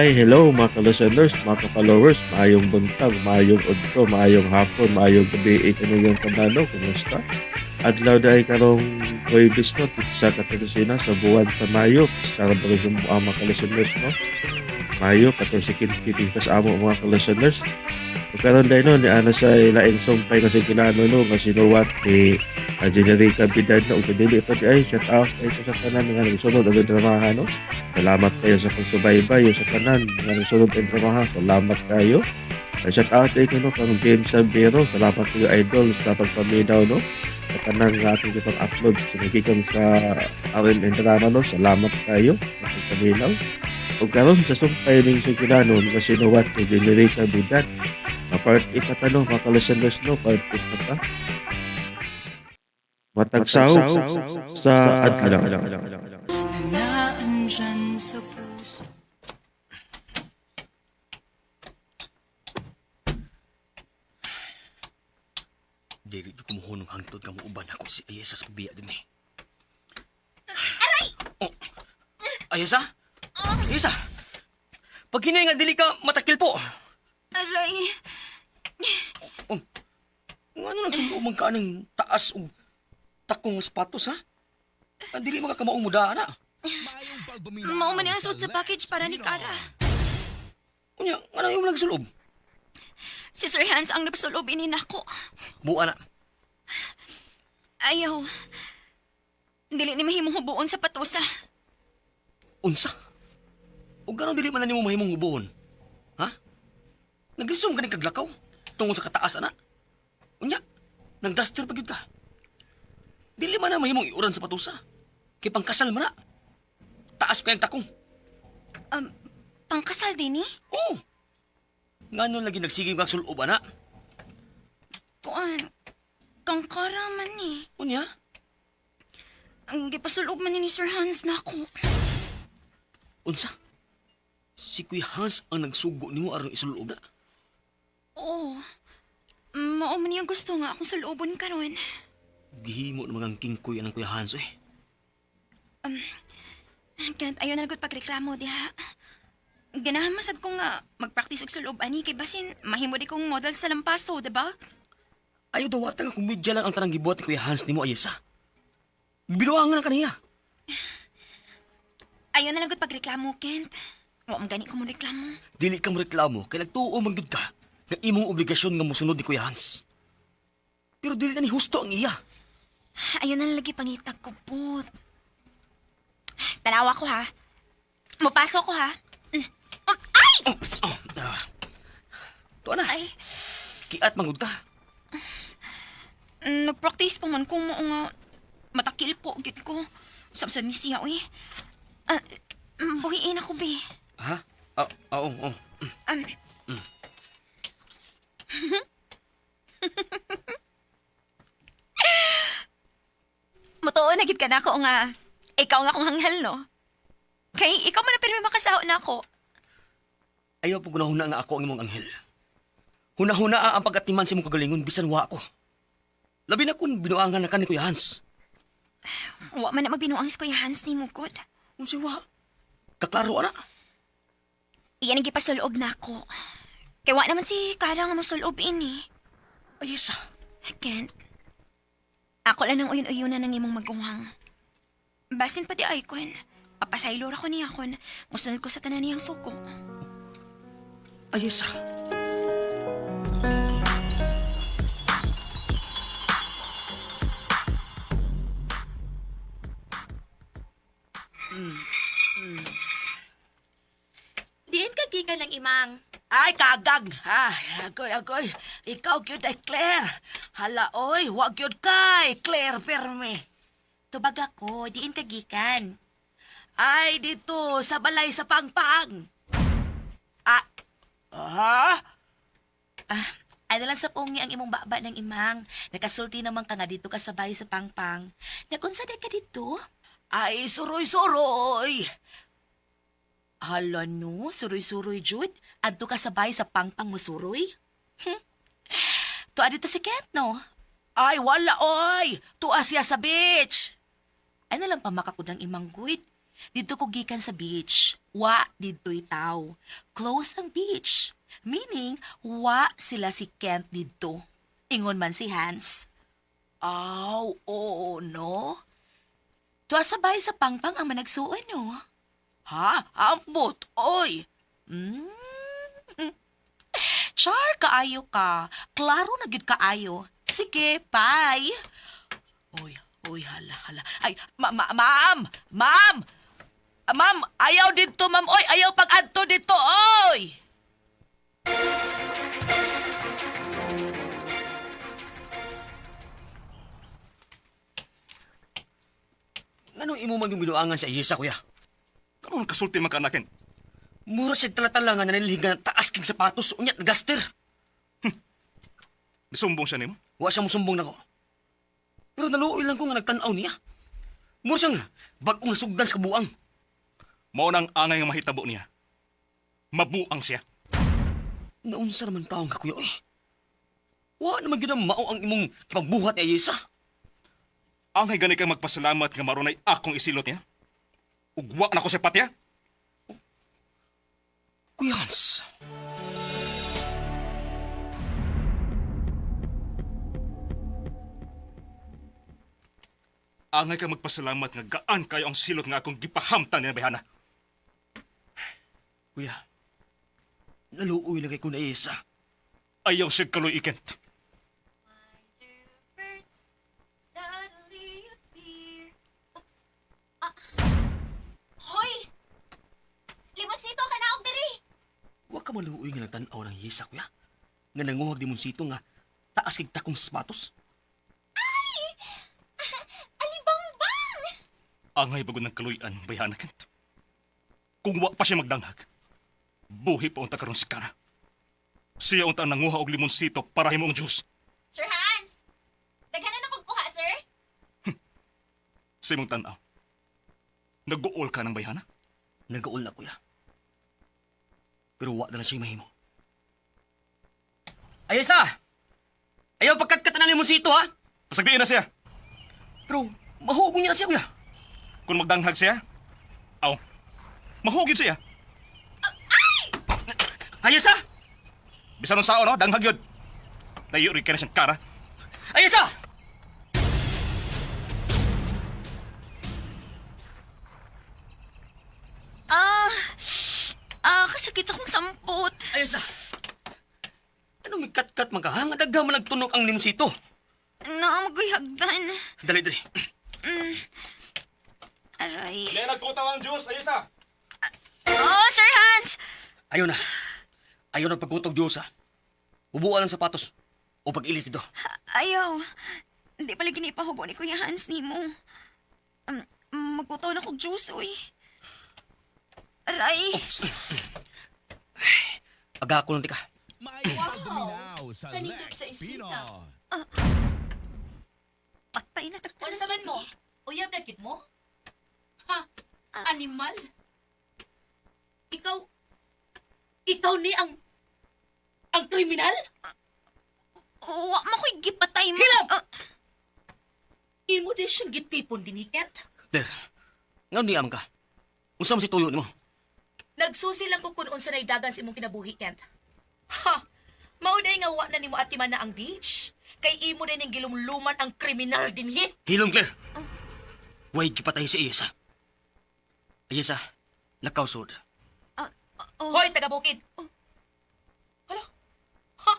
Hi, hello mga ka-listeners, mga ka-followers, maayong buntag, maayong udto, maayong hapon, maayong gabi, kaniyong tanan, kumusta? Adlaw dahil karong Huwebes, no, sa 14 na sa buwan sa Mayo, pista ra ba rin ang mga ka-listeners, no? Mayo, 14-15 tas amo mga ka-listeners. Ug karon dahil no, ni ana sa laing sumpay kasi kinano no, nga sinuwat ni Generica Bidad no, ug dili pa di ay shout out ay sa tanan nga nagsunod og dramaha no. Salamat kayo sa pagsubaybay sa tanan nga nagsunod og dramaha. Salamat kayo. Ay, shout out ay no kang James Sabero. Salamat kayo idol sa pagpaminaw no. Sa tanan nga atong gipang-upload sa nagikan sa RMN drama no. Salamat kayo sa pagpaminaw. Ug karon sa sumpay ning sugilanon nga sinuwat ni Generica Bidad. Part 8 na tanong, mga ka-listeners, no? Part 8 na ta. Matagsaw sa adlaw. Na naandyan sa puso. Dili ko kumuhunong hangtod nga muuban ako si Ayesa sa pagbiya din eh. Aray! Oh. Ayesa? Ayesa! Pag hinay nga dili ka matakil po. Aray, Oh. Nga ano nang sundo man ka ng taas o takong nga sapatos ha? Ang dili makakamaong muda na. mao man ang suot sa package para ni Kara. Unya, ano yung nagsulob? Si Sir Hans ang napasulob ini nako. Buwa na. Ayaw. Dili ni mahimong hubuon sa patusa. Unsa? O gano'n dili man na nimo mahimong hubuhon? Ha? Naglisom ka ni kaglakaw tungod sa kataas ana. Unya, nagduster pa gyud ka. Dili man na mahimong iuran sa patusa. Kay pangkasal man na. Taas pa yung takong. Pangkasal din eh. Oo. Ngano lagi nagsige kag sulob ana? Kuan, kang Kara man eh. Unya, Ang gipasulob man ni Sir Hans nako. unsa? Si Kuya Hans ang nagsugo nimo aron isulob na. Oo. Mao man niyang gusto nga akong sulobon karon. Gihimo na mga kingkoy anang Kuya Hans eh. Kent, ayaw na gud pagreklamo diha. Ganahan masad ko nga magpractice og sulob ani kay basin mahimo di kong model sa lampaso, di ba? Ayaw dawatan nga komedya lang ang tanang gibuhat ni Kuya Hans nimo Ayesa. Binuangan na kaniya. Ayaw na lang gud pagreklamo, Kent. Wa man gani ko mo reklamo. Dili ka mo reklamo kay nagtuo man gyud ka nga imong obligasyon nga mosunod ni Kuya Hans. Pero dili na ni husto ang iya. Ayaw na lang lagi pangitag ko po. Tanawa ko ha. Mupasok ko ha. Mm. Ay! Oh, oh, ah. Tuwa na, Ay, kiat man gud ka. nagpractice pa man ko mo nga matakil po gid ko. Sabsad ni siya uy. Ah, buhiin ako be. Ha? Ah, oo, oh, oh. Matuo na gid ka na ako nga ikaw nga akong hanghal no. Kay ikaw man na pirmi makasaho na ako. Ayaw po gunahuna nga ako ang imong anghel. Hunahuna ang pagkatiman sa imong kagalingon bisan wa ako. Labi na kun binuangan na ka ni Kuya Hans. Wa man na magbinuang si Kuya Hans ni Mugod. Unsa wa? Kaklaro ana. Iyan ang gipasuloob na ako. Kay wa naman si Kara nga mosulob ini. Ayesa. Kent, ako lang ang uyon-uyunan ng imong maguwang. Basin pa di ay kun. Papasaylo ra ko niya kun. Musunod ko sa tanan niyang suko. Ayesa. Diin ka gikan ng imang. Ay, kagag! Ay, agoy, agoy. Ikaw gyud ay Claire. Hala, oy, wag gyud kay Claire perme. Tubag ako, diin ka gikan. Ay, dito, sa balay sa pangpang. Ah, ha? Ah, ano lang sa pungi ang imong baba ng imang. Nakasulti naman ka nga dito ka sa bahay sa pangpang. Nagunsa di ka dito? Ay, suroy-suroy. Hala no, suroy-suroy jud. Adto ka sa bahay sa pangpang mo suroy. Tuwa dito si Kent, no? Ay, wala, oy. Tuwa siya sa beach. Ano lang pamakakod ng imang guid. Didto ko gikan sa beach. Wa didto'y tao. Close ang beach. Meaning, wa sila si Kent didto. Ingon man si Hans. Aw, oo, no? Tuwa sabay sa pangpang ang managsuon, no? Ha? Ambot, oy! Mm. Char, kaayo ka. Klaro na gyud kaayo. Sige, bye. Oy, oy, hala, hala. Ay, ma ma ma'am! Ma'am! Ah, ma'am, ayaw dito, ma'am. Oy, ayaw pag-adto dito, oy! Nganong imo man yung binuangan sa Ayesa, kuya? Karon kasulti man ka nakin. Mura siya talatala nga nanilhig nga taas king sapatos, unya nagaster. Nisumbong siya nimo. Wa siya musumbong nako. Pero naluoy lang ko nga nagtan-aw niya. Mura siya nga, bag-ong nasugdan sa kabuang. Mao nang angay nga mahitabo niya. Mabuang siya. Naunsa naman taong ka, kuya, oy. Wa naman gyud ang mao ang imong kipagbuhat ni Ayesa. Angay gani kang magpasalamat nga marunay akong isilot niya. Ug wa na ko siya patya. Kuya Hans. Angay ka magpasalamat nga gaan kayo ang silot nga akong gipahamtan niya bayhana. Kuya, naluoy lang kay ko na Ayesa. Ayaw siya kaloy ikent. Suddenly appear. Oops. Ah. Hoy! Limosito ka na og diri. Wa ka maluoy nga nagtan-aw ng Ayesa, kuya. Nga nanguhag di mong sito nga taas kig takong sapatos. Alibangbang! Angay bagod ng kaluyan bayhana kent. Kung wa pa siya magdanghag, buhi pa unta karon si Kara. Siya unta ang nanguha og limonsito para himo ang juice. Sir Hans! Daghanan akong kuha, sir. Sa imong tan-aw. Nag-uol ka ng bayhana? Nagaul na, kuya. Pero wa na lang siya mahimo. Ayesa! Ayaw pagkatkat na ni sito, ha? Pasagdiin na siya. Pero mahugon niya na siya, kuya. Kung magdanghag siya, aw, mahugid siya. Ayesa! Bisan unsa no, danghag yun. Tayo rin ka na siyang kara. Ayesa! Ah, ah, kasakit akong sampot. Ayesa! Ano may katkat man ka, ha? Nga dagha man nagtunog ang limsito. Naamagoy hagdan. Dali, dali. Aray. Nagkutaw ang juice, ayesa. Oh, Sir Hans! Ayaw na. Ayaw na pagkutog Diyos, ha? Ubuan ang sapatos. O pag-ilis dito. Ayaw. Hindi pala ginipahubo ni Kuya Hans nimo. Magkutaw na kog juice, uy. Aray. Aga ko lang, tika. Maayong pagduminaw sa Kanindot Lex sa isita. Pino. Patay na tagtanan. Unsa man mo? Uyab na gid mo? Ha? Animal? Ikaw, ikaw ni ang, kriminal? Wa mo ko'y gipatay mo. Hilab! Ah, Imo din siyang gitipon din ni Kent. Der, ngayon niya man ka. Unsa man si tuyo nimo? Nagsusi lang ko kung unsa naidagan sa imong kinabuhi, Kent. Ha! Mao day nga wa na nimo atiman na ang beach. Kay imo din ning gilumluman ang kriminal dinhi. Hilom, Claire. Way gipatay si Ayesa. Ayesa, lakaw sud. ah, oh. Hoy, taga bukid. Hala? Ha?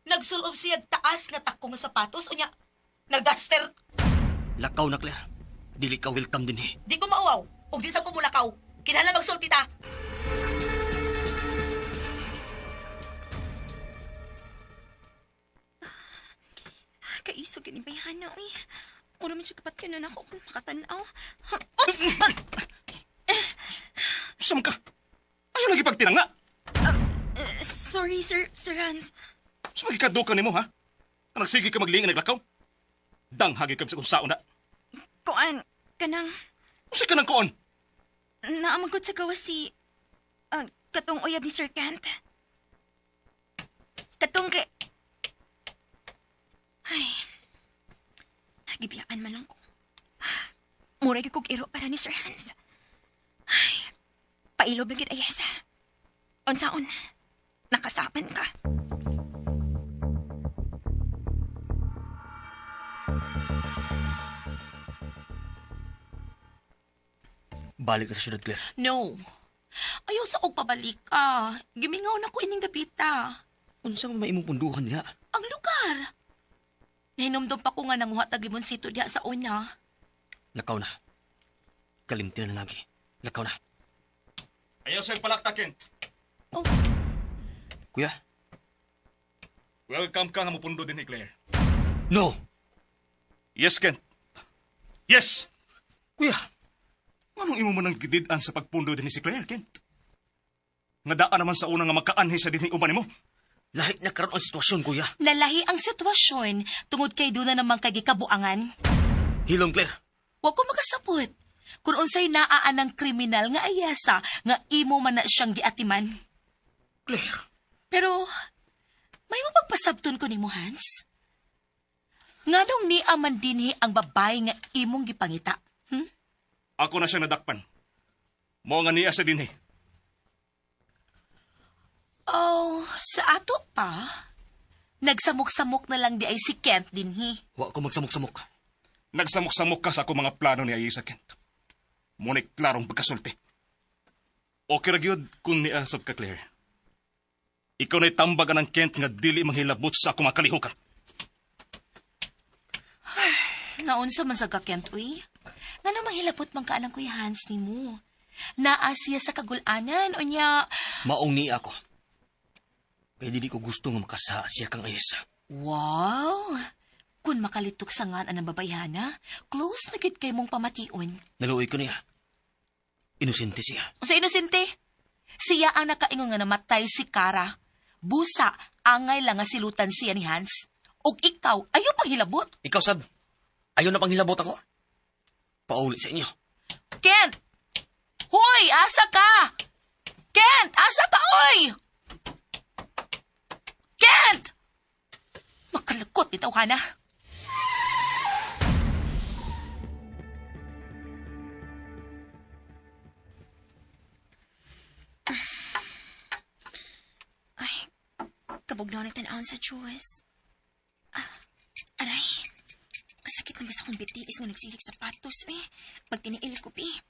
Nagsulob siya taas nga takong nga sapatos unya. Nagduster. Lakaw na, Claire. Dili ka welcome din eh. Di ko mauwaw. Ug di sa ko mulakaw. Kinahanglan magsulti ta. Kaisog yun ni Bayhana, uy. Mura man siya kapat na ako kung makatanaw. Oops! Ah, Unsa man ka? Ayaw lagi pagtinanga. sorry, Sir, Sir Hans. Sa magikaduka nimo ha? Ang nagsige ka maglingan naglakaw. Danghagi ka sa kung saon na. Kuan, kanang Unsa ka nang koon? naamagot sa gawas si... ah, katong uyab ni Sir Kent. Katong kay... Ay, gibiyaan man lang ko. Mura gyud kog iro para ni Sir Hans. Pailob lang gyud, Ayesa. Unsaon? Nakasapan ka. Balik ka sa syudad, Claire. No. Ayaw sa kog pabalik ah. Gimingaw na ko ining dapita. Unsa man may imong punduhan diha? Ang lugar. Nahinomdom pa ko nga nanguha tag limonsito diha sa una. Lakaw na. Kalimti na lagi. Lakaw na. Ayaw sa'yo palakta, Kent. Oh, Kuya? Welcome ka nga mupundo din ni Claire. No! Yes, Kent. Yes! Kuya! Anong imo man ang gididan sa pagpundo din ni si Claire, Kent? Nga daan naman sa una nga makaanhi sa dinhi uban nimo. Lahi na karon ang sitwasyon, kuya. Nalahi ang sitwasyon tungod kay doon na naman kay gikabuangan. Hilom, Claire. Wa ko makasapot. Kung unsay naa ng kriminal nga ayasa nga imo man na siyang giatiman. Claire. Pero may mapagpasabton ko nimo Hans. Nganong niya man dinhi ang babae nga imong gipangita? Hmm? Ako na siya nadakpan. Mao nga niya sa dinhi. Oh, sa ato pa. Nagsamok-samok na lang di ay si Kent dinhi. Wa ko magsamok-samok. Nagsamok-samok ka sa akong mga plano ni Ayesa, Kent. Ngunit klarong pagkasulti. Okay ra gyud kung niasab ka, Claire. Ikaw na'y tambag ang Kent nga dili manghilabot sa akong mga kalihukan. Naunsa man sa ka Kent uy. Ngano manghilabot man ka anang Kuya Hans nimo? Naa siya sa kagulanan unya. Maong niya ako. Kaya dili ko gusto nga makasa siya kang Ayesa. Wow! Kung makalitok sa ngan anang babayhana, close na gid kay mong pamation. Naluoy ko niya. Inosente siya. Sa inosente, siya ang nakaingon nga namatay si Kara. Busa, angay lang nga silutan siya ni Hans. Og ikaw, ayaw pang hilabot. Ikaw, Sab. Ayaw na panghilabot ako. Pauli sa inyo. Kent! Hoy, asa ka? Kent, asa ka, oy? Kent! Makalakot ni tawhana. Ay, kabugnaw ng tan-awon sa Diyos. Ah, aray. Kasakit na basta kong bitiis nga nagsilig sa patos, eh. Pagtiniil ko, eh.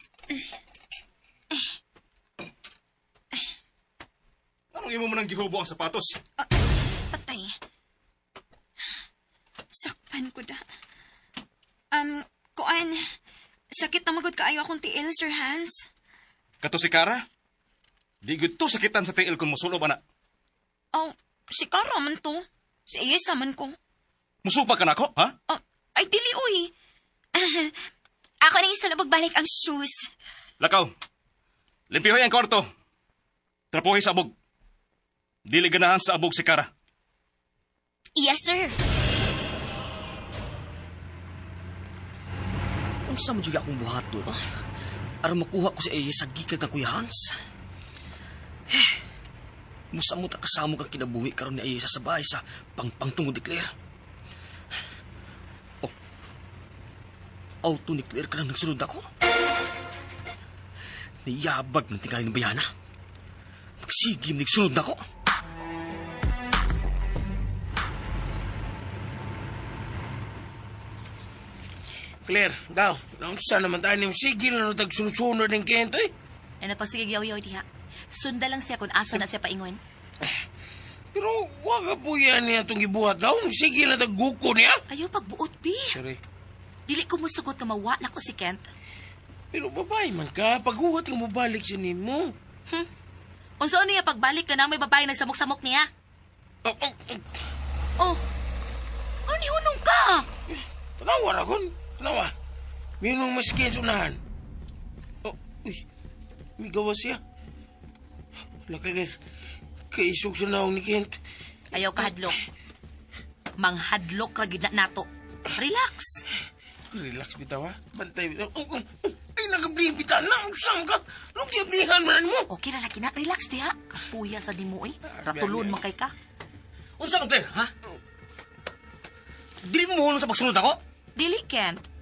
Anong imo man ang gihubo ang sapatos? Patay. Sakpan ko da. Kuan, sakit na magod kaayo akong tiil, Sir Hans. Kato si Kara? Di gyud to sakitan sa tiil kung musulob ana. Oh, si Kara man to. Si Ayesa man ko. Musupa ka nako, ha? Oh, ay, dili, uy. Ako na isulog pagbalik ang shoes. Lakaw. Limpihoy ang kwarto. Trapuhi sa abog. Dili ganahan sa abog si Kara. Yes, sir. Unsa man jud akong buhaton, ah? Aron makuha ko si Ayesa gikan kang Kuya Hans. Eh, musamot ang kasamo kang kinabuhi karon ni Ayesa sa bahay sa pangpangtungod ni Claire. Oh, auto ni Claire ka lang nagsunod ako. Niyabag ng tingali ng bayana. Magsigim nagsunod na ako. Claire, daw, naunsa naman tayo niyong sigil na nagsunod-sunod ng kento eh. Ano pa sige yaw-yaw diha. Sunda lang siya kung asa na siya paingon. Pero wag ka po yan niya itong gibuhat daw. Sigil na tagguko niya. Ayaw pagbuot, bi. Sorry. Dili ko musugot na mawa na ko si Kent. Pero babae man ka, paghuhat nga mabalik siya nimo. Unsa niya pagbalik ka na may babae nagsamok-samok niya? Oh, oh, oh. Oh. Ano ni hunong ka? Tanawa ra kon. Tanawa. Minong mas unahan. Oh, uy. May gawa siya. Laki guys. Kaisog sa naong ni Kent. Ayaw ka hadlok. Manghadlok ra gyud na nato. Relax. Relax bitaw ha. Bantay bitaw. Oh, oh, oh. Ay, nagablihan bitaw na. Usam ka. Anong giablihan man mo? Okay ra lagi na, relax diha. Kapuya sa nimo eh. Ratulon man kay ka. Unsa man, Claire, ha? Dili mo mohunong sa pagsunod ako? Dili Kent.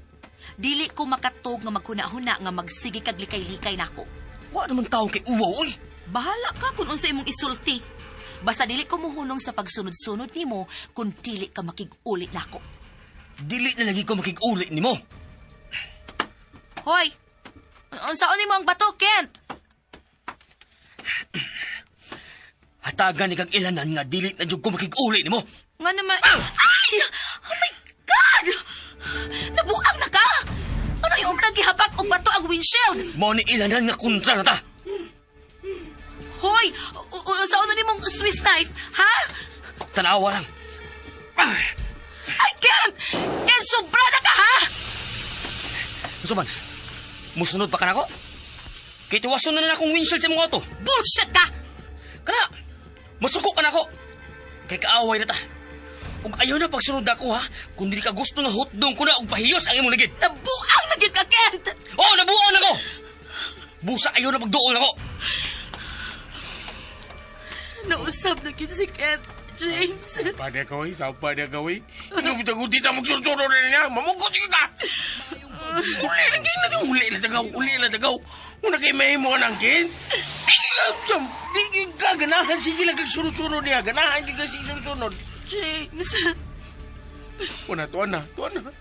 Dili ko makatog nga maghuna-huna nga magsige kag likay-likay nako. Wa naman taong kay uwaw, oy. Bahala ka kung unsa imong isulti. Basta dili ko muhunong sa pagsunod-sunod nimo kung dili ka makig-uli nako. Dili na lagi ko makig-uli nimo. Hoy! Unsaon nimo ang bato, Kent? Hatagan ni kag ilanan nga dili na jud ko makig-uli nimo. Nga naman... Ay! Oh my God! Nabuang na ka! Ano yung naghihabak og bato ang windshield? Mao ni ilanan nga kontra na ta. Hoy! Unsaon na nimong Swiss knife, ha? Tanawa lang. Ah! Ay, Kent! Kent, sobra na ka, ha? Unsa man? Musunod pa ka nako? Kay tuwason na na akong windshield sa imong auto. Bullshit ka! Kana, masuko ka nako. Kay kaaway na ta. Ug ayaw na pagsunod ako ha, kung dili ka gusto nga hotdong ko na og pahiyos ang imong ligid. Nabuang na gyud ka, Kent! Oh, nabuon ako. Busa ayaw na pagduol nako. Nausab na gyud si Kent, James. Sapa na ka, oy. Sapa na ka, oy. Ikaw bitang kung di ta magsunod-sunod na niya. Mamugkot sige ka. Uli na gina. Uli na tagaw. Uli na tagaw. Una kay may mo nang kin. Di ka ganahan. Sige lang kag sunod-sunod niya. Ganahan ka kasi sunod-sunod. James. Una, tuwan na. Tuwan na.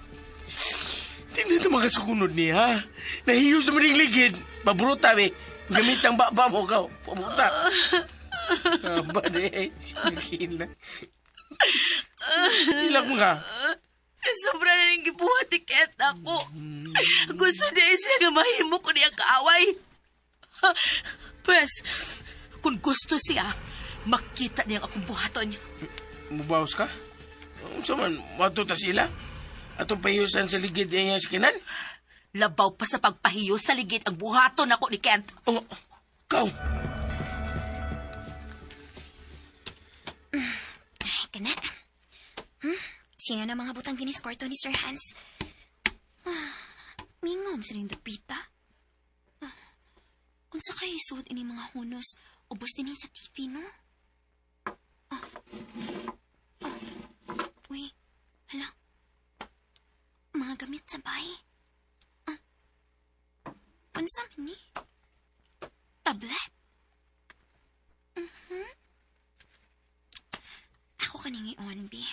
Tingnan ito mga sukunod niya. Nahiyos naman yung ligid. Pabruta, be. Gamit ang baba mo ka. Pabruta. Aba, di. Nagkila. Ilak mo ka. Sobra na rin gibuhat ni Kent ako. Gusto niya siya nga mahimo ko niya kaaway. Pwes, kung gusto siya, makita niya ang akong buhaton. Mubawas ka? Unsa man, mato ta sila? Atong pahiyosan sa ligid niya sa kinan? Labaw pa sa pagpahiyo sa ligid ang buhaton ako ni Kent. Oh, ikaw. Ay, kana. Sino na mga butang kinis kwarto ni Sir Hans? Ah, mingom sa rin dapita. Ah, unsa kay isuot ini mga hunos, ubos din sa TV, no? Oh. Oh. Uy, hala. Mga gamit sa bahay. Ah. Unsa man ni? Tablet? Mhm. Ako kaning i-on, B.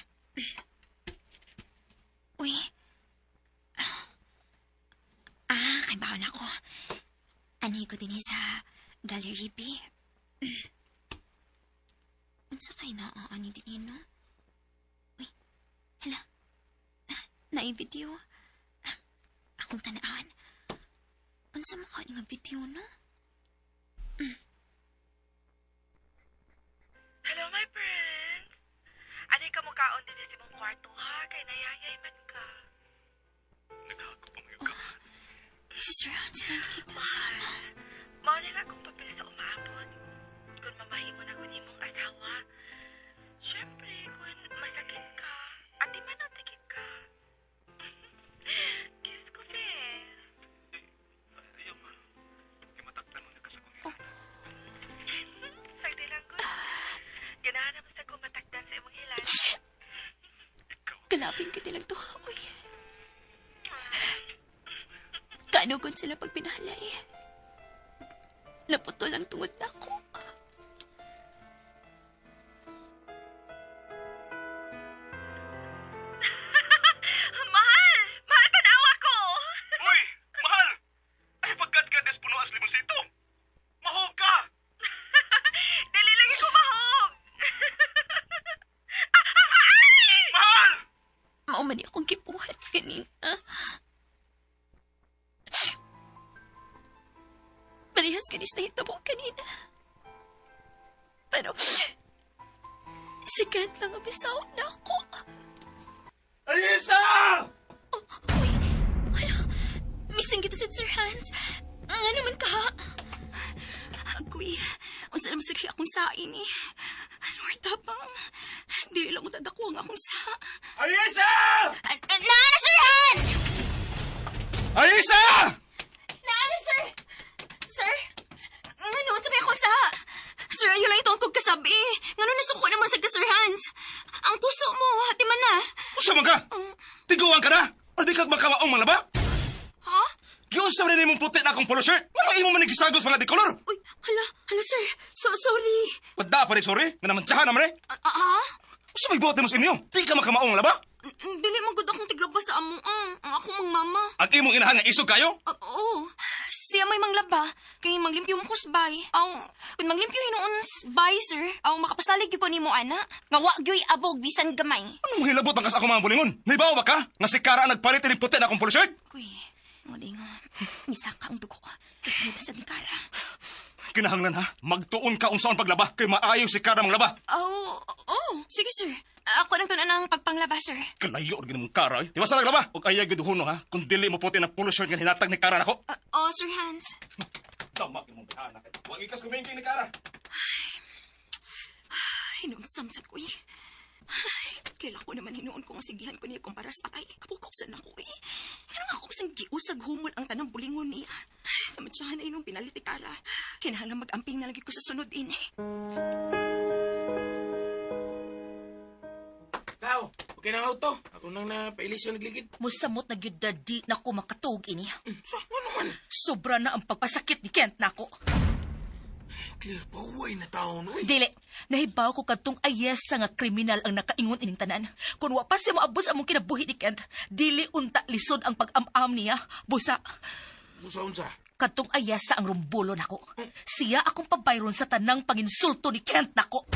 Uy. Ah, kay baon ako. Anhi ko din sa gallery, B. Unsa kay naa ani din no? Uy, hala. Nai-video. Akong tanaan. Unsa man ka nga video, no? Hello, my prince. Ani ka mukaon din sa imong kwarto, ha? Kay nayayay man ka. Si Sir Hans na nakita sa ama. Mao na lang akong papel sa umabot. Kung mamahimo na ko nimong asawa. Siyempre, kung masakit ka, ati man ang tikit ka. Kiss ko, sis. Sagdi lang ko. Ganahan naman sa kumatakdan sa imong hilan. Kalapin ka nilang tuha, uy. Kanugon sila pag pinahalay. Naputol ang tungod na ako. Mahal! Mahal, tanawa ko! Uy, mahal! Ay pagkat ka despuno as limonsito. Mahog ka! Dili lagi ko mahog! Mahal! Maumani akong kipuhat kanina. Parehas kanis na hitabo kanina. Pero, si Kent lang ang bisaw na ako. Alisa! Oh, uy, wala. Missing kita sa Sir Hans. Nga naman ka. Agoy, unsa naman sa kay akong sain eh. Lord, tapang. Dili lang ko tadako ang akong sa. Alisa! Ah, ah, Naana, Sir Hans! Alisa! Naana, sir! Sir? Nga noon, sabi ako sa... Sir, ayaw lang itong kog kasabi. Nga noon, nasuko naman sa ka, Sir Hans. Ang puso mo, hati man na. Usa man ka? Tiguan ka na? O di ka makamaong manglaba? Ha? Giunsa man nimong puti na akong polo shirt? Ano imo man gisagos mga dikolor? Uy, hala, hala sir. So, sorry. Pada pa ni sorry, nga naman tsahan naman eh. Ah, ah? Usa may buhat nimo sa inyo? Di ka makamaong laba? Dili man gud akong tiglaba sa amo. Ang akong mang mama. Ang imong inahan nga isog kayo? Oo. Siya may manglaba. Kay manglimpyo mo kusbay. Aw, kung manglimpyo hinuon bay, sir. Aw, makapasalig gyud ko nimo ana. Nga wa gyoy abog bisan gamay. Anong hilabot man kas ako mga bulingon? Nibaw ba ka? Nga si Kara ang nagpalit ni puti na akong polo shirt? Kuy, mo di nga. Misaka ang dugo. Kay sa ni Kara. Kinahanglan ha, magtuon ka unsaon paglaba kay maayo si Kara manglaba. Aw, oh, sige sir. Ako nang tunan ang pagpanglaba, sir. Kalayo og ginamong Kara eh. Di ba sa naglaba? Og ayaw gyud huno ha, kung dili mo puti na polo shirt nga hinatag ni Kara nako. Oh, Sir Hans. Tama imong bihana kay. Wa ikas kumingking ni Kara. Hinuon samsat ko eh. Ay, kaila ko naman hinuon ko ang sigihan ko niya kumpara sa patay. Kapukok sa nako eh. Kaya nga ako sang giusag humol ang tanang bulingon niya. Ay, namatsahan na inong pinalit ni Kara. Kinahanglan mag-amping na lagi ko sa sunod in eh. Tao, okay na auto. Ako nang napailis yung nagligid. Musamot na gyud di na ko makatuog ini. Sa, ano man? Sobra na ang pagpasakit ni Kent nako. Claire, pahuway na taon, uy. Dili, nahibaw ko kadtong ayesa nga kriminal ang nakaingon ining tanan. Kun wa pa siya moabos among kinabuhi ni Kent, dili unta lisod ang pag-am-am niya. Busa, Unsa, unsa. kadtong ayesa ang rumbulo nako. Siya akong pabayron sa tanang panginsulto ni Kent nako.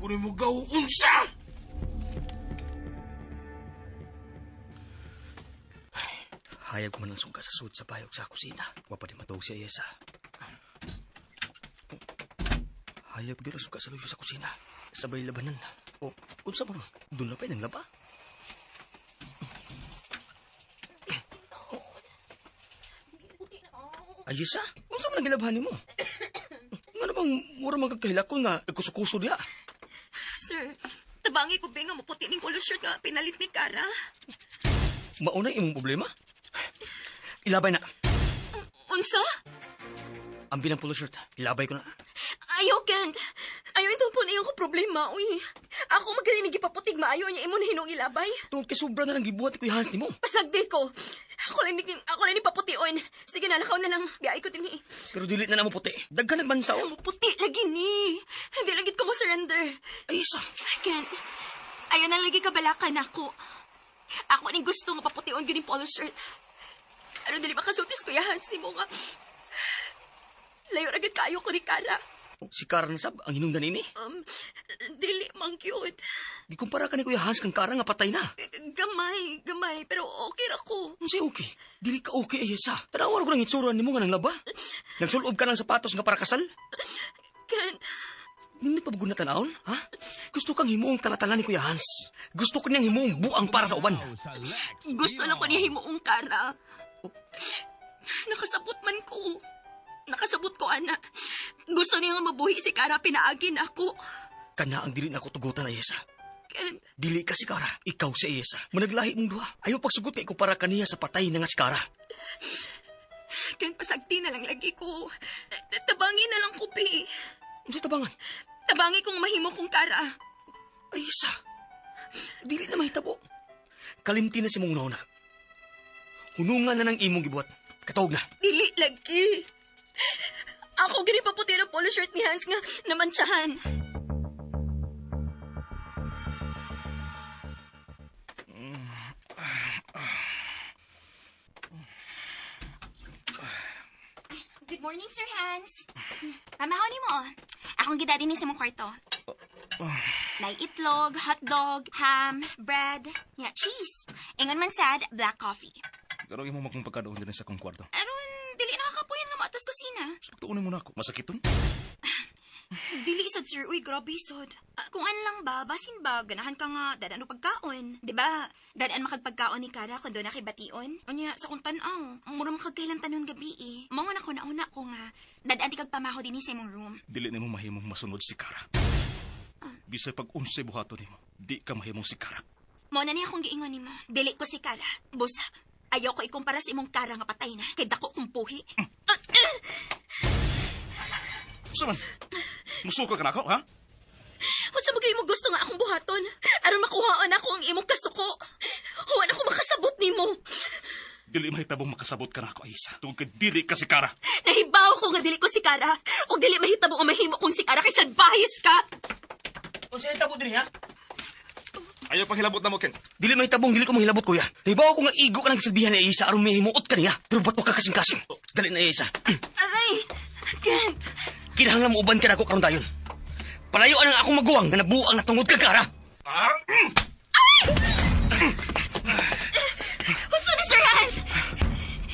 Ko ni mo gaw, unsa! Hayag ko man ang sungka sa sud sa bayog sa kusina. Wa pa di matuog si Ayesa. Hayag gyud ang sungka sa luyo sa kusina. Sabay labanan. O, unsa man? Doon na pa nang laba. Ayesa, unsa man ang gilabhan nimo? Ngano bang mura man kag kahilakon nga nagkuso-kuso diha? Sir, tabangi ko ba nga maputi ning polo shirt nga pinalit ni Kara? Mauna imong problema? Ilabay na. Unsa? Ang binang polo shirt. Ilabay ko na. Ayaw, Kent. Ayaw itong po na iyong problema, uy. Ako magaling gipaputig maayo niya imo na hinong ilabay. Tungod kay sobra na lang gibuhat ni Kuya Hans nimo. Pasagdi ko. Ako lang ni paputiun. Sige na, lakaw na lang. Biyay ko din eh. Pero dili na namo puti. Daghan nagbansa oh. Puti lagi ni. Hindi lang gid ko mo surrender. Ay isa. Kent, ayaw na lagi kabalakan ako. Ako ning gusto nga paputiun gid polo shirt. Ano dili makasultis Kuya Hans nimo nga. Layo ra gid kayo ko ni Kara. Si Kara na sab ang hinungdan ini. Dili man cute. Gikumpara ka ni Kuya Hans kang Kara nga patay na. Gamay, gamay, pero okay ra ko. Unsay okay? Dili ka okay ay isa. Tanawan ko nang itsura nimo nga nang laba. Nagsulob ka ng sapatos nga para kasal. Kent, Nindot pa na tanawon, ha? Gusto kang himuong talatala ni Kuya Hans. Gusto ko niyang himuong buang para sa uban. Sa Lex gusto na ko niya himuong Kara. Nakasabot man ko. Nakasabot ko, ana. Gusto niya nga mabuhi si Kara, pinaagin ako. Kana ang dili na ako tugutan ay isa. Kent, Dili ka si Kara, ikaw si Ayesa. Managlahi mong duha. Ayaw pagsugot kay kumpara kaniya sa patay na nga si Kara. Kent, pasagti na lang lagi ko. Tabangi na lang ko, pi. Unsay tabangan? Tabangi kong mahimo kong Kara. Ayesa. Dili na mahitabo. Kalimti na si mong una. Hunungan na ng imong gibuhat. Katuog na. Dili lagi. Ako gani paputi ng polo shirt ni Hans nga namantsahan. Good morning, Sir Hans. Pamahaw ni mo. Akong gidadi ni sa mong kwarto. Nay itlog, hotdog, ham, bread, yeah, cheese. Ingon man sad, black coffee. Pero imo makong pagkadoon din sa akong kwarto. Aron, dili nakakapuyan nga maatos kusina. Pagtuonin mo na ako. Masakiton? Dili sad sir, uy grabe sad. Kung ano lang ba, basin ba ganahan ka nga dadaan og pagkaon, 'di ba? Dadaan makagpagkaon ni Kara kun doon na kay bation. Unya sa kung tan-aw, mura makagkailan tanon gabi eh. Mao nga nako nauna ko nga dadaan ti kag pamaho dinhi sa imong room. Dili nimo mahimong masunod si Kara. Bisag pag unsay buhaton nimo, di ka mahimong si Kara. Mao na niya akong giingon nimo. Dili ko si Kara. Busa, ayaw ko ikumpara sa imong Kara nga patay na kay dako kong puhi. Unsa man? Musuka ka nako, ha? Unsa man mo gusto nga akong buhaton? Aron makuhaan ako ang imong kasuko. Huwag ako makasabot nimo. Dili mahitabong makasabot ka na ako, Aisa. Tungod kay dili ka si Kara. Nahibaw ko nga dili ko si Kara. Ug dili mahitabo nga mahimo kong si Kara kay salbahis ka. Unsa nitabo dinhi ha? Ayaw pang hilabot na mo, Kent. Dili mahitabong dili ko manghilabot kuya. Nahibaw ko nga igo ka nang gisilbihan ni Isa aron mahimuot ka niya. Pero bato ka kasing-kasing. Dali na Isa. Aray! Kent! Kinahanglan mo uban ka nako karon dayon. Palayoan ang akong maguwang nga nabuang natungod kag Kara. Ah! Husto ni Sir Hans!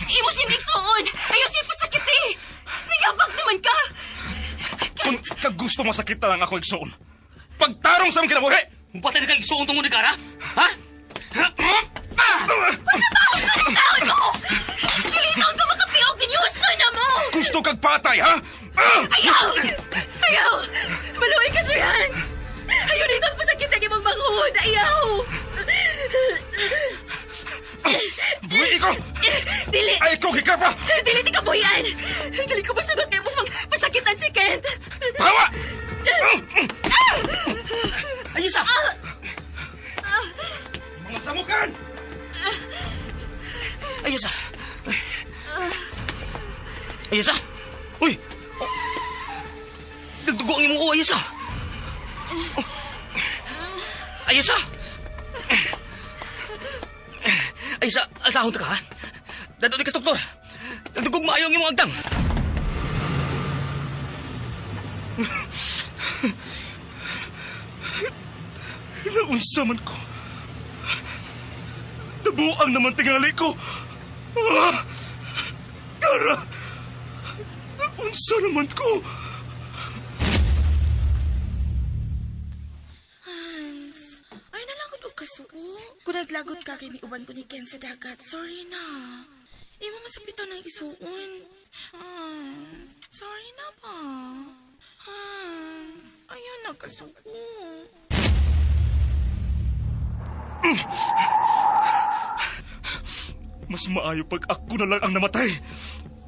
Imo si Nixon! Ayaw siya pasakit eh! Niyabag naman ka! Kung kagusto masakit na lang ako igsoon. Pagtarong sa among kinabuhi! Mupatay na kay igsuon tungod ni Kara? Ha? Taon mo! Dili ka makapiog ninyo! Husto na mo! Gusto kag patay, ha? Ah! Ayaw! Ayaw! Maluwi ka, Sir Hans! Ayaw dito ang pasakit ang imong manghud! Ayaw! Buhi ko! Dili! Ay, ikaw hikapa! Dili ti ka buhian! Dili ko masugot kayo mo pasakitan si Kent! Tawa! Ayisa! Mga samukan! Ayisa! Ayisa! Uy! Oh. Nagdugo ang imong uwa, Ayisa! Oh. Ayisa! Ayisa, alsahon ta ka, ha? Dato di ka sa doktor. Nagdugog maayo ang imong agtang. Naunsa man ko. Nabuang naman tingali ko. Ah! Kara! Naunsa naman ko. Hans, ay nalagot og kasuo. Kung naglagot ka kay miuban ko ni Ken sa dagat, sorry na. Imo masapito na isuon. Hans, sorry na ba? Hans, ayaw na kasuo. Mas maayo pag ako na lang ang namatay.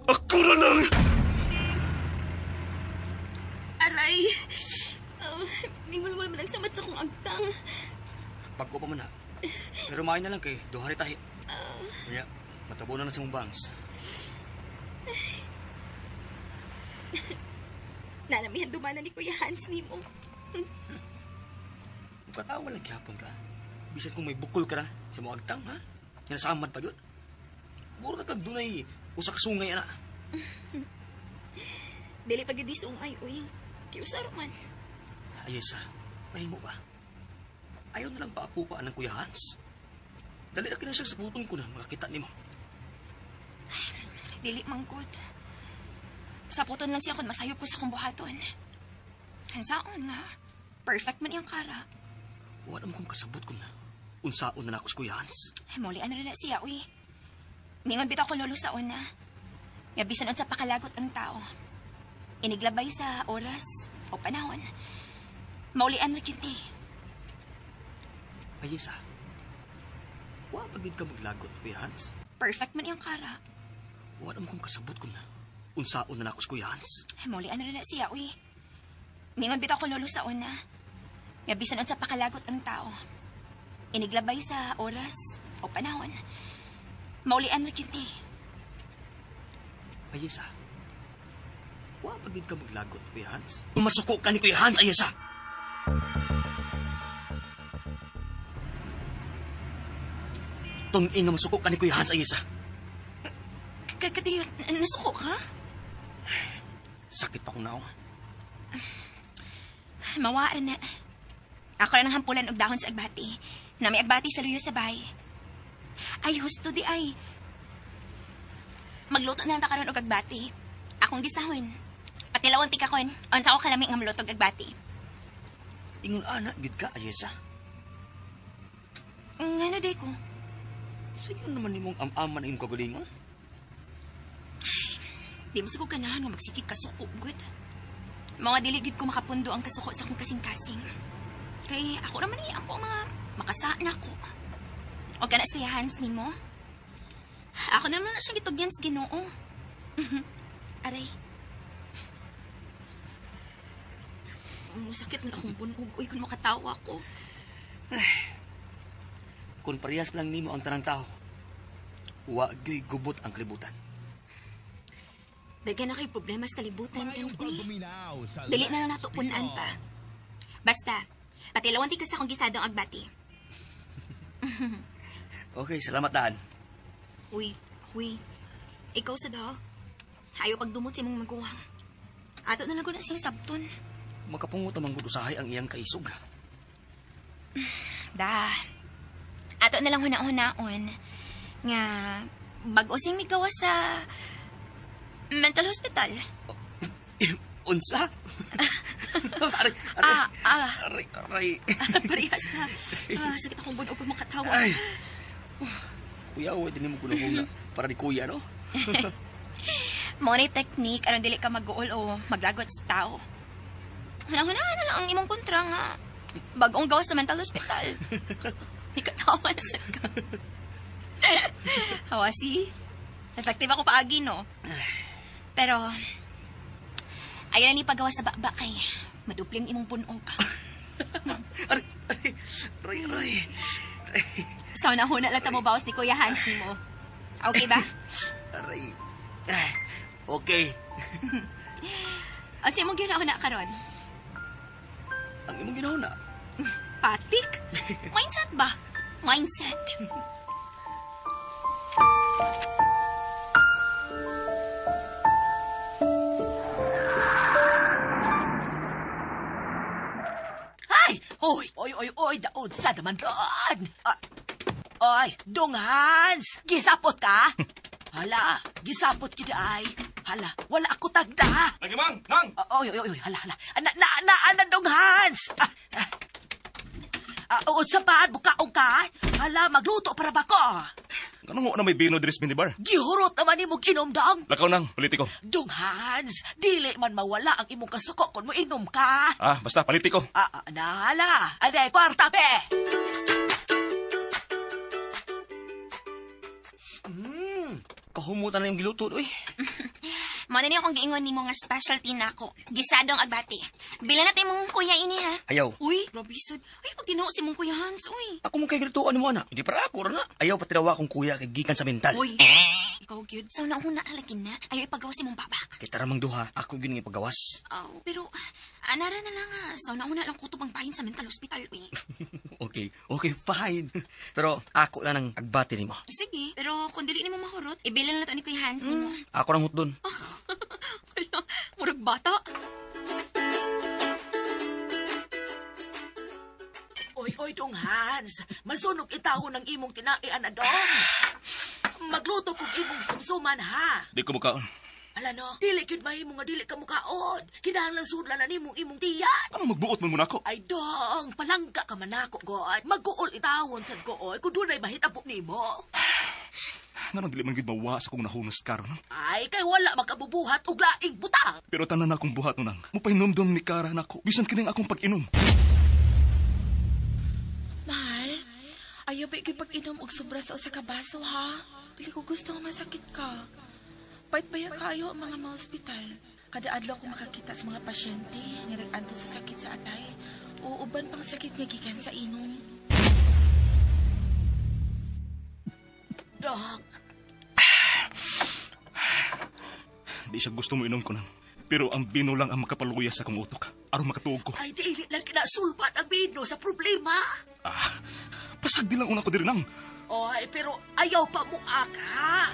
Ako na lang! Aray! Mingulmul man ang samat sa kong agtang. Bago pa man ha. Pero maayo na lang kay duha rin tahi. Kaya, matabo na na sa mong bangs. Nanamihan dumana ni Kuya Hans nimo. Mukatawa lang gihapon ka. Bisan kung may bukol ka na sa mga agtang, ha? Hinasamad pa yun. Muro na kag dunay usa ka sungay, ana. Dili pa gyud sungay uy. Kiusaro man. Ayesa, mahimo ba? Ayaw na lang paapupa ng Kuya Hans. Dali ra kina siya sa puton ko na makakita nimo. Dili mangkot. Saputon lang siya kung masayop ko sa kong buhaton. Hansaon nga. Perfect man iyang kara. Wala mo kong kasabot ko na. Unsaon na nako si Kuya Hans. Ay, muli ano na siya, uy. Mingon bitaw ko lolo sa una. Nga bisan unsa pakalagot ang tao. Iniglabay sa oras o panahon. Maulian ra gyud ni. Ayesa, wa pa gyud ka maglagot, Kuya Hans. Perfect man iyang kara. Wala mo kong kasabot ko na. Unsaon na nako si Kuya Hans. Ay, muli ano na siya, uy. Mingon bitaw ko lolo sa una. Nga bisan unsa pakalagot ang tao. Iniglabay sa oras o panahon. Maulian ra gyud ni. Ayesa, wa pa gyud ka maglagot, Kuya Hans. Masuko ka ni Kuya Hans, Ayesa. Tungin nga masuko ka ni Kuya Hans, Ayesa. Katiyo, nasuko ka? Sakit pa kong naong. Mawaan na. Ako na ng hampulan og dahon sa agbati. Nami agbati sa luyo sa bahay. Ay, husto di ay. Magluto na lang ta karon og agbati. Akong gisahon. Patilawan ti kakon. Unsa ko kalami nga maluto og agbati. Ingon ana, gid ka, Ayesa. Ngano day ko? Sige naman nimong am-aman ang imong kagalingon. Di mo sa ko ganahan nga magsikig kasuko, good. Mga dili gid ko makapundo ang kasuko sa akong kasing-kasing. Kay ako naman ni ang mga makasaan ako. O kana sa Kuya Hans nimo. Ako naman na siyang gitugyan sa Ginoo. Aray. Musakit na akong bunog. Uy, kung makatawa ko. Kung parehas lang nimo ang tanang tao, Wa gyoy gubot ang kalibutan. Daghan na kay problema sa kalibutan, Maayong Kent, uy. pagpaminaw sa Dali na lang Let's nato punan Pinoy. pa. Basta, patilawan ti ka sa akong gisadong agbati. Okay, salamat daan. Uy, huy. Ikaw sa daw. Ayaw pagdumot sa imong maguwang. Ato na lang ko na siyang sabton. Makapungot ang manggod usahay ang iyang kaisog. Da. Ato na lang huna-hunaon nga bag-o siyang migawas sa mental hospital. Unsa? Aray, aray, Ah, ah. aray, aray. Parehas na. Ah, sakit akong bunog kung makatawa. Ay. Kuya, uy, din mo kunahong na. Para ni kuya, no? Mo ni technique aron dili ka mag-uol o maglagot sa tao. Huna-hunaan na lang ang imong kontra nga bagong gawas sa mental hospital. Ikatawa na sad ka. Hawasi. Effective ako paagi, no? Pero, ayaw ni pagawas sa bakba kay madupling imong punog. Aray, aray, aray, aray. So, nahuna lang tamo bawas ni Kuya Hans nimo. Okay ba? Aray. Ay, okay. Ang imong ginahuna karon? Ang imong ginahuna. Patik? Mindset ba? Mindset. Ay! Oy, oy, oy, oy, daod sa naman roon. Ah, oy, Dong Hans, gisapot ka? Hala, gisapot kita ay. Hala, wala ako tagda. Lagi mang, nang! Ah, oy, oy, oy, hala, hala. Na, na, na, na, Dong Hans. Ah, ah. Ah, oo, sa paan, bukaong ka? Hala, magluto para ba ko? Ganun na may bino diri sa minibar. Gihurot naman nimo ginom, dong. Lakaw nang, politiko. Dong Hans, dili man mawala ang imong kasuko kung mo inom ka. Ah, basta politiko. Ah, ah, nahala. Ade, kwarta, be. Kahumutan na yung giluto, uy. Mo na niyo akong giingon nimo nga specialty nako. Gisadong agbati. Bila na tayo mong kuya ini ha. Ayaw. Uy, grabe sad. Ay, pag tinuo si mong kuya Hans, uy. Ako mong kay gilutuan mo, anak. Hindi para ako, na. Ayaw patirawa akong kuya kay gikan sa mental. Uy. Ikaw gyud. Sa una-una lagi na. Ayaw ipagawa si mong baba. Kay tara mang duha, ako gyud nga ipagawas. Aw, pero anara na lang ha. Sa una-una lang kutob ang bahin sa mental hospital, uy. Okay, okay, fine. Pero ako lang ang agbati nimo. Sige, pero kung dili nimo mahurot, ibila na to ni Kuya Hans nimo. Ako nang hutdon. Wala, murag bata. Oy, oy, Dong Hans. Masunog itawo ng imong tinaian na, Dong. Magluto kog imong sumsuman, ha? Di ko mukaon. Ala no, dili gyud mahimo nga dili ka mukaon. Kinahanglan sudlan na nimong imong tiyan. Ano magbuot man mo nako? Ay, Dong, palangga ka man nako, God. Mag-uol itawon sad ko, oy, kung dunay mahitabo nimo. Nganong dili man gyud mawa sa kong nahunos karon. no? Ay, kay wala makabubuhat og laing butang. Pero tanan akong buhat nang. Mupainomdom ni Kara nako. Bisan kining akong pag-inom. Mahal, ayaw ba ikay pag-inom og sobra sa usa ka baso, ha? Dili ko gusto nga masakit ka. Pait ba yan kaayo ang mga ma-hospital? Kada adlaw ko makakita sa mga pasyente nga nag-anto sa sakit sa atay o uban pang sakit nga gikan sa inom. Dong, Di siya gusto mo inom ko nang. Pero ang bino lang ang makapaluya sa akong utok. Aron makatuog ko. ay dili lang kinasulbat ang bino sa problema. Ah, pasag di lang una ko diri nang. Oy, pero ayaw pa mo aka.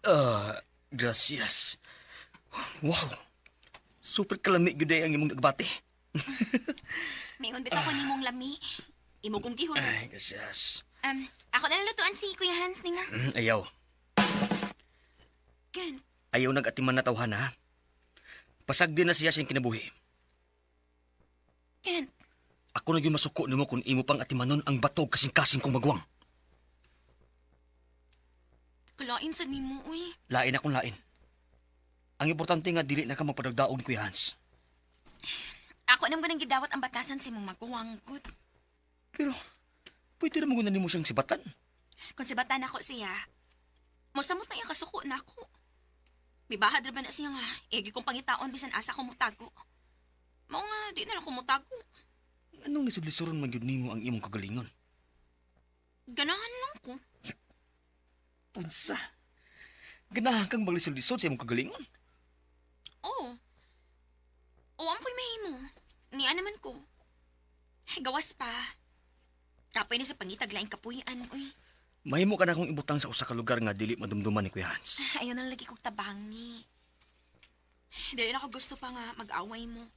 Ah, gracias. Wow. Super kalami gyud ay ang imong agbati. Mingon bitaw ko nimong lami. Imo kong gihurot. Ay, gracias. Ako na lang lutuan si Kuya Hans nimo. Ayaw. Ken, Ayaw nag-atiman na tawhan, ha? Pasag din na siya siyang kinabuhi. Ken, Ako na yung masuko nimo kung imo pang atimanon ang batog kasing-kasing kong magwang. kalain sad nimo, uy. Lain akong lain. Ang importante nga dili na ka magpadagdaog ni Kuya Hans. Ako nang ganang gidawat ang batasan sa imong maguwang gud. Pero, pwede na mo nimo siyang sibatan. Kung sibatan ako siya, mosamot na iya kasuko na ako. Mibahad ra ba na siya nga, igi kong pangitaon bisan asa ko mutago. Mao nga di na lang ko motago. Anong lisod-lisoron man gyud nimo ang imong kagalingon? Ganahan lang ko. Unsa? Ganahan kang maglisod-lisod sa imong kagalingon? Oo. Oo, ang ko'y mahimo. Niya naman ko. Ay, gawas pa. Kapoy na sa pangitag laing kapuyan, uy. Mahimo ka na akong ibutang sa usa ka lugar nga dili madumduman ni Kuya Hans. Ayaw na lagi kong tabangi. Dili na ako gusto pa nga mag-away mo.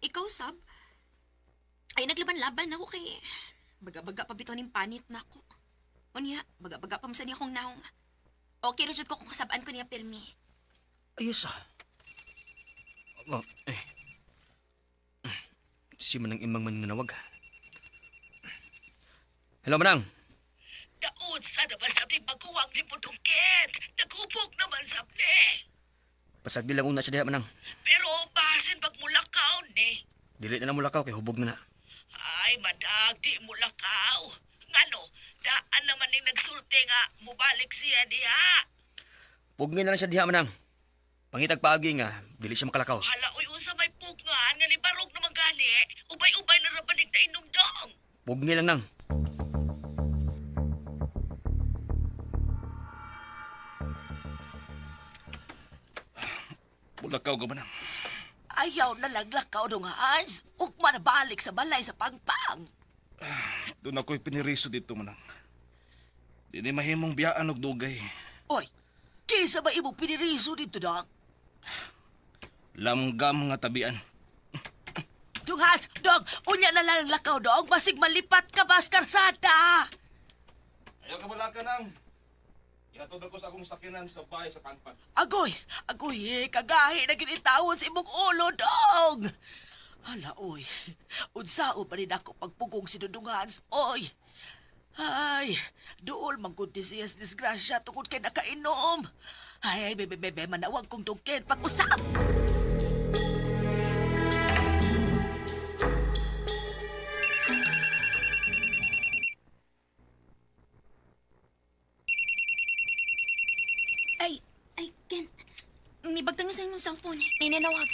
Ikaw, Sab, ay naglaban-laban ako kay... Baga-baga pa bitaw ning panit na ako. Unya, baga-baga pa masan niya akong naong. Okay, ra jud ko kung kasabaan ko niya pirmi. Ayos ah. Oh, eh. Si Manang Imang mananawag. Hello, Manang. Daod sa naman sa maguwang ni Pudungket. Naghubog naman sa ni. Pasagdi lang una siya diha, Manang. Pero basin pag mulakaw ni. Dili na lang mulakaw kay hubog na na. Ay, madag, di mulakaw. Ngano, daan naman ning nagsulti nga, mubalik siya diha. Pugngin na lang siya diha, Manang. Pangitag paagi nga, dili siya makalakaw. Hala, uy, unsa may pugngan nga ni Barog naman gali. Ubay-ubay na rabanig na inumdong. Pugngin lang nang. Mulakaw ka ba nang? Ayaw na lang lakaw dong Hans. Ugma na balik sa balay sa pangpang. Doon ako'y piniriso dito, Manang. Di ni mahimong biyaan og dugay. Oy, kisa ba imong piniriso dito dong? Lamgam nga tabian. Dong Hans, dong, unya na lang lakaw dong. Basig malipat ka bas karsada. Ayaw ka balaka nang. Ihatod ako sa akong sakinan sa bahay sa pangpang. Agoy, agoy, eh, kagahi na ginitawon sa imong ulo, dong. Hala, oy. Unsao pa rin ako pagpugong si Dudong Hans, oy. Ay, duol man gud ni siya sa disgrasya tungod kay nakainom. Ay, ay, bebe, bebe, manawag kong dungkin pag-usap. Ay, ay, Ken. May bagtang na sa imong cellphone. May nanawag.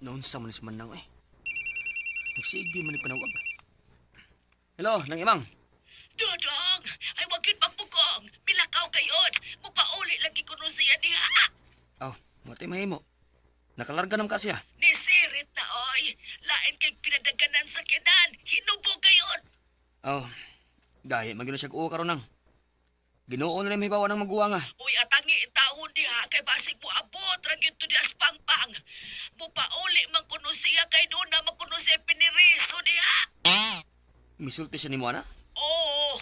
Noon sa manis Manang eh. Nagsige man ni panawag. Hello, Nang Imang. Dudong, ay wag yun pagpugong. Milakaw kayon. Mupauli lagi kuno siya diha. Aw, matay mahimo. Nakalarga naman ka siya. Nisirit na, oy. Lain kay pinadaganan sa kinan. Hinubo kayon. Aw, gahi magyud na siya og karon nang. Ginoo na rin mahibawa ng maguwang ah. Uy, atangi itawon diha kay basig mo abot ra gyud to diha sa pangpang. Mupauli man kuno siya kay doon na man kuno siya piniriso diha. Misulti siya nimo ana. Oo.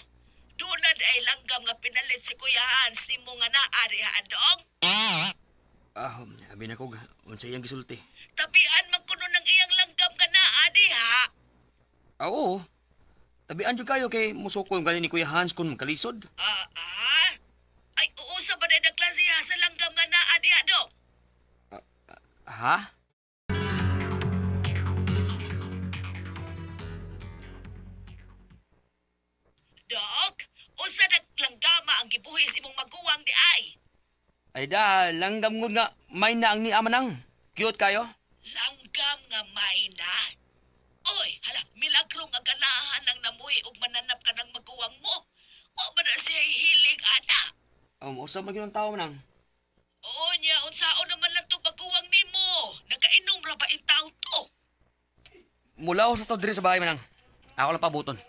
Doon na ay langgam nga pinalit si Kuya Hans nimo nga naa diha dong. Ah, abi na kog unsa iyang gisulti. Tabian man kuno ng iyang langgam nga naa diha. Ah, oo. Tabian jud kayo kay musukol gani ni Kuya Hans kun magkalisod. Ah, ah. Ay, oo sa ba na nagklase sa langgam nga naa diha dong? Ha? Dok, unsa naglanggama ang gibuhis imong maguwang di ay? Ay da, langgam ngud nga may na ang ni Amanang. Cute kayo. Langgam nga may na. Oy, hala, milagro nga ganahan ang namuhi ug mananap ka ng maguwang mo. Wa ba na siya hiling ana? Usa man gyud ang tao manang. Oo niya, unsaon naman lang to maguwang nimo. Nakainom ra ba in tao to? Mula ko sa to diri sa bahay manang. Ako lang pabuton.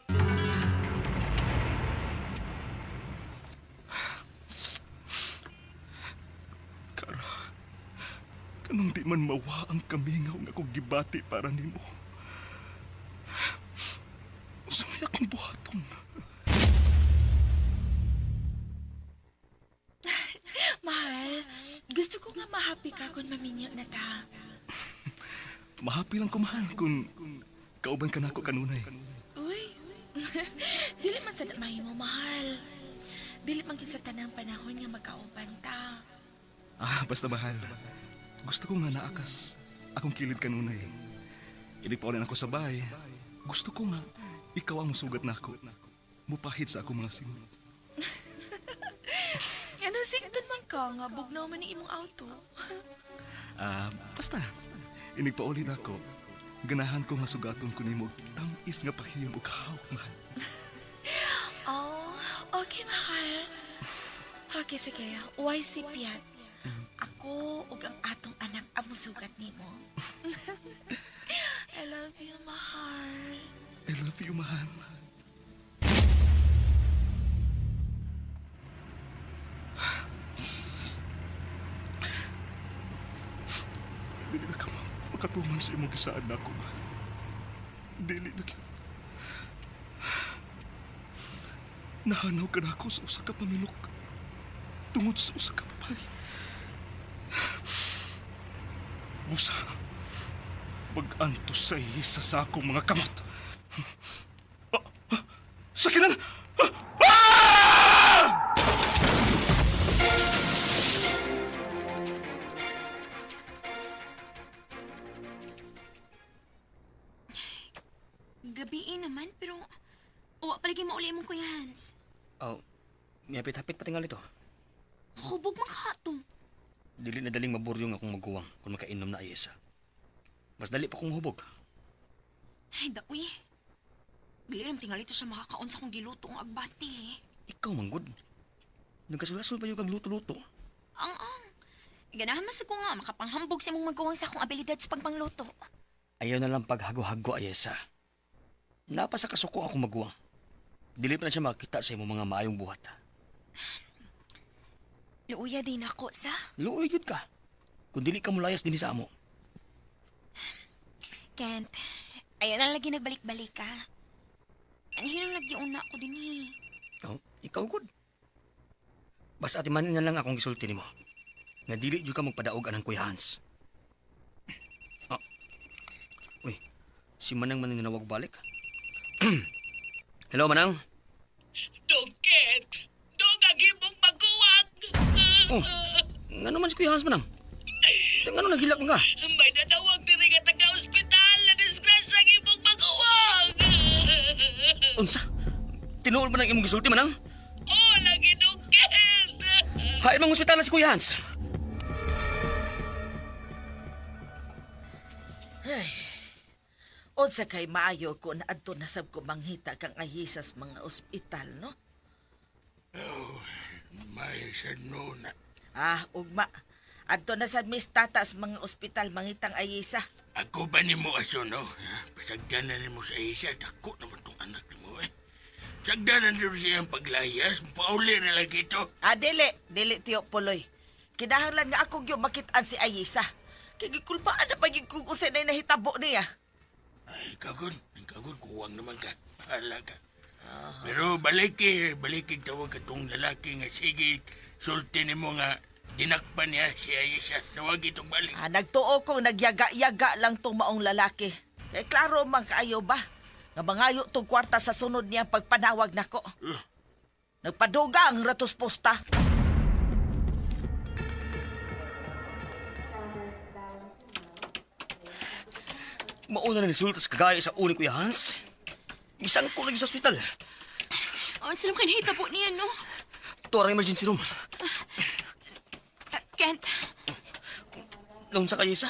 Kara, kanong di man mawa ang kamingaw nga akong gibati para nimo. Unsa may akong buhaton? Mahal, gusto ko nga mahappy ka kung maminyo na ta. Mahappy lang ko mahal kung kauban ka nako kanunay. Uy, dili man sa mahimo, mahal. Dili man kinsa tanang panahon nga magkauban ta. Ah, basta mahal. Gusto ko nga naakas. Akong kilid kanunay. Ilig pa ulit ako sa bahay. Gusto ko nga ikaw ang musugat nako. Mupahid sa akong mga singot. Ano, sigtan man ka nga, bugnaw man ni imong auto. Ah, basta. Inig pauli na ako. Ganahan ko nga sugaton ko nimo og tam-is nga pahiyom og hawak, mahal. Oh, okay, mahal. Okay, sige. Why si Piat? Ako ug ang atong anak ang musugat nimo. I love you, mahal. I love you, mahal. Dili na ka makatuman sa imong gisaad na ako, mahal. Dili na gyud. Nahanaw ka na ako sa usa ka paminok tungod sa usa ka babae. Busa, mag-antos sa isa sa akong mga kamot. Ah, ah, sa kinan! Ah! Ah! Gabii naman, pero wa palagi mauli imong Kuya Hans. Oh, mihapit-hapit pa tingali to. Hubog man ka to. Dili na daling maburyong akong maguwang kung makainom na ay isa. Mas dali pa kong hubog. Ay, daoy. Dili ram tingali to siya makakaon sa akong giluto ang agbati eh. Ikaw manggod. Nagkasulasul pa yung kag luto-luto. Ang ang. Ganahan man sa ko nga makapanghambog sa imong maguwang sa akong abilidad sa pagpangluto. Ayaw na lang paghago-hago ay isa. Napa sa kasuko akong maguwang. Dili pa na siya makita sa imong mga maayong buhat. Luuya din ako sa. Luoy gyud ka. Kung dili ka mulayas dinhi sa amo. Kent, ayaw na lagi nagbalik-balik ka. Anhin ang lagi una ko din eh. Oh, ikaw gud. Basta atimanin na lang akong gisulti nimo. Nga dili jud ka magpadaog anang Kuya Hans. Ah. Uy, si Manang man nanawag balik. Hello, Manang. Dong Kent! Dong ang imong maguwang! Oh, ngano man si Kuya Hans, Manang? Ngano nagilak man ka? May nanawag diri nga taga-ospital na disgrasya ang imong maguwang! Unsa? Tinuol ba ng imong gisulti, Manang? Oh, lagi Dong Kent! Hain mang ospital na si Kuya Hans. Unsa kay maayo ko na adto na sab ko manghita kang ahisas mga ospital, no? Oh, may sad no na. Ah, ugma. Adto na sad mis tata sa mga ospital mangitang ayisa. Ako ba nimo aso, no? Ha? Pasagdanan nimo sa isa, dako naman tong anak nimo eh. Sagdanan nimo siya ang paglayas, pauli na lang ito. Ah, dili, dili tiyo puloy. Kinahanglan nga ako gyud makit-an si Ayisa. Kay gikulpaan na pagig kung unsay nay nahitabo niya. Ay, kagod, kagod, kuwang naman ka. Bahala ka. Pero baliki, baliki tawag katong lalaki nga sige, sulti nimo nga dinakpan niya si Ayesha. Tawag itong balik. Ah, nagtuo kong nagyaga-yaga lang tong maong lalaki. Kay klaro man kaayo ba? Nga mangayo tong kwarta sa sunod niyang pagpanawag nako. Nagpaduga ang ratos posta. Mauna na resulta sa kagaya sa uni Kuya Hans. Isang ko lagi sa ospital. Ang sila kay nahitabo niya, no? Tuwa ang emergency room. Ah, Kent, Naunsa ka, Yesa?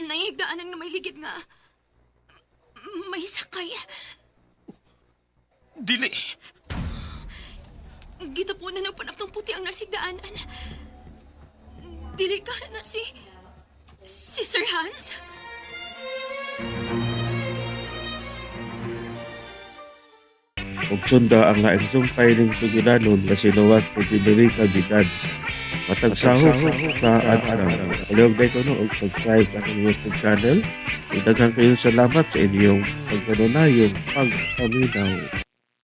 nahihigdaanan nga may ligid nga. May sakay. Dili. Gitapunan ng panaptong puti ang nasigdaanan. Dili ka na si Sir Hans? Ug sunda ang laing sumpay ning sugilanon nga si Luwat ug Federica Bidan. Matag sahog sa adlaw. Palihog dahil ko no, og subscribe sa akong YouTube channel. Ug daghan kayong salamat sa inyong pagkanunayon pagpaminaw.